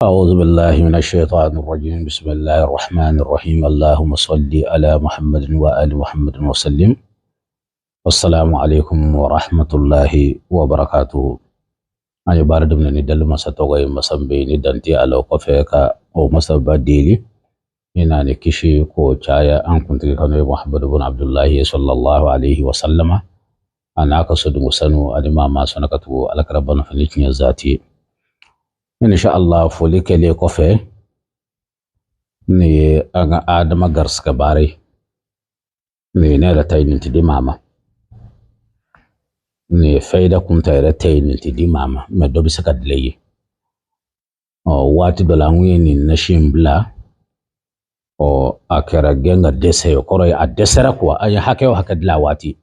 أعوذ بالله من الشيطان الرجيم. بسم الله الرحمن الرحيم. اللهم صل على محمد وآل محمد وسلم. والسلام عليكم ورحمة الله وبركاته. An ye baara daminɛ ni dali masa tɔgɔ ye, masa bɛ ni danti a la. O kɔfɛ, ka o masaba deli ni na ni kisi k'o caya an kuntigi kanu ye Muhammadu bin Abdullahi sallallahu alaihi wa sallama, a n'a ka sodugu sanu ani maa maa sɔnna ka tugu alakira ba nɔfɛ ni tiɲɛ zati ye. Insha Allah, foli kɛlen kɔfɛ, nin ye an ka Adama garisigɛ baara ye. Nin ye ne yɛrɛ ta ye, nin tɛ di maa ma. Nin ye fayida kunta yɛrɛ ta ye, nin tɛ di maa ma, mɛ dɔ bɛ se ka dilan i ye. Ɔ, waati dɔ la, an kun ye nin nasi in bila. Ɔ, a kɛra gɛn ka dɛsɛ ye, o kɔrɔ ye a dɛsɛra kuwa. An ye hakɛ o hakɛ dilan a waati,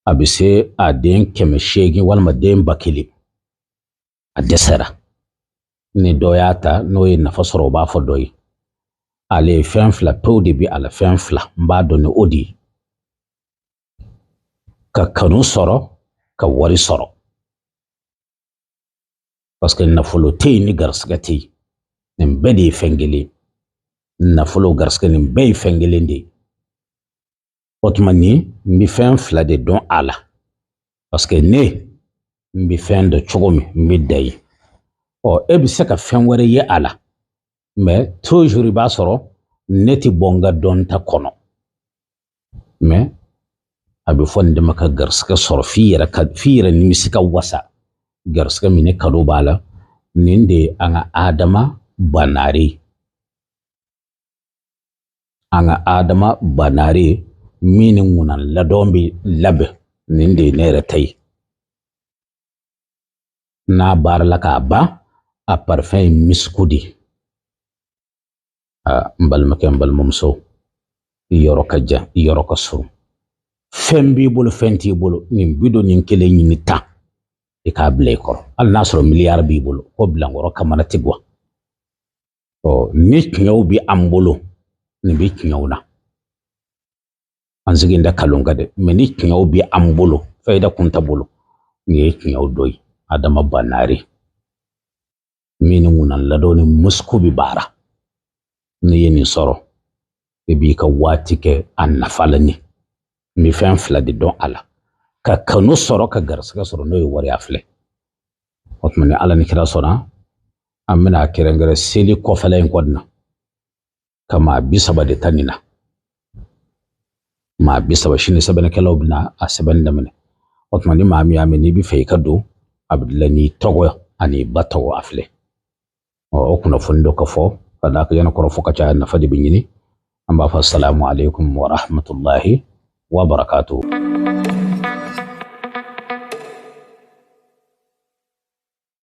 a bɛ se a den 800 walima den 1000. A dɛsɛra. Ni dɔ y'a ta, n'o ye nafa sɔrɔ, o b'a fɔ dɔ ye. Ale ye fɛn fila pewu de bi a la, fɛn fila n b'a dɔn ni o de ye: ka kanu sɔrɔ, ka wari sɔrɔ. Parce que nafolo tɛ yen ni garisigɛ tɛ yen. Nin bɛɛ de ye fɛn kelen. Nafolo, garisigɛ, nin bɛɛ ye fɛn kelen de ye. O tuma nin, n bɛ fɛn fila de dɔn a la, parce que ne n bɛ fɛn dɔn cogo min, n bɛ da yen. Ɔ, e bɛ se ka fɛn wɛrɛ ye a la, mais toujours i b'a sɔrɔ ne tɛ bɔ n ka dɔnta kɔnɔ. Mais a bɛ fɔ nin de ma ka garisigɛ sɔrɔ f'i yɛrɛ nimisi ka wasa. Garisigɛ min ni kado b'a la, nin de ye an ka Adama banare, an ka Adama banare min ni ŋunan ladɔn bɛ labɛn. Nin de ye ne yɛrɛ ta ye. N'a baarala k'a ban, a parfum ye misiku de ye. N balimakɛ, n balimamuso, i yɔrɔ ka jan, i yɔrɔ ka surun, fɛn b'i bolo, fɛn t'i bolo, nin bi don nin kelen ɲini tan, i k'a bila i kɔrɔ. Hali n'a sɔrɔ miliyari b'i bolo, ko bilankɔrɔ kamana tɛ guwan. Ɔ, ni tiɲɛw bɛ an bolo, nin bɛ tiɲɛw na. An sigi tɛ kalon kan dɛ, mɛ ni tiɲɛw bɛ an bolo, fayida kun t'a bolo, nin ye tiɲɛw dɔ ye. Adama Banare min ni ŋunan ladɔn ni musku bi baara. N'i ye nin sɔrɔ, i b'i ka waati kɛ a nafa la. Ni n bɛ fɛn fila de dɔn a la: ka kanu sɔrɔ, ka garisigɛ sɔrɔ, n'o ye wari. A filɛ. O tuma, ni Ala ni kira sɔnna, an bɛna kɛrɛnkɛrɛn seli kɔfɛla in kɔni na ka maa 30 de ta nin na. Maa 30, sini sɛbɛnnikɛlaw bɛna a sɛbɛnni daminɛ. O tuma, ni maa min y'a mɛn n'i bɛ fɛ i ka don, a bɛ dilan n'i tɔgɔ ani ba tɔgɔ. A filɛ. Ɔ, o kunnafoni dɔ ka fɔ ka d'a kan yanni kɔrɔfɔ ka caya, nafa de bɛ ɲini. An b'a fɔ salamu aleykum wa rahmatulahi wa barakatuhu.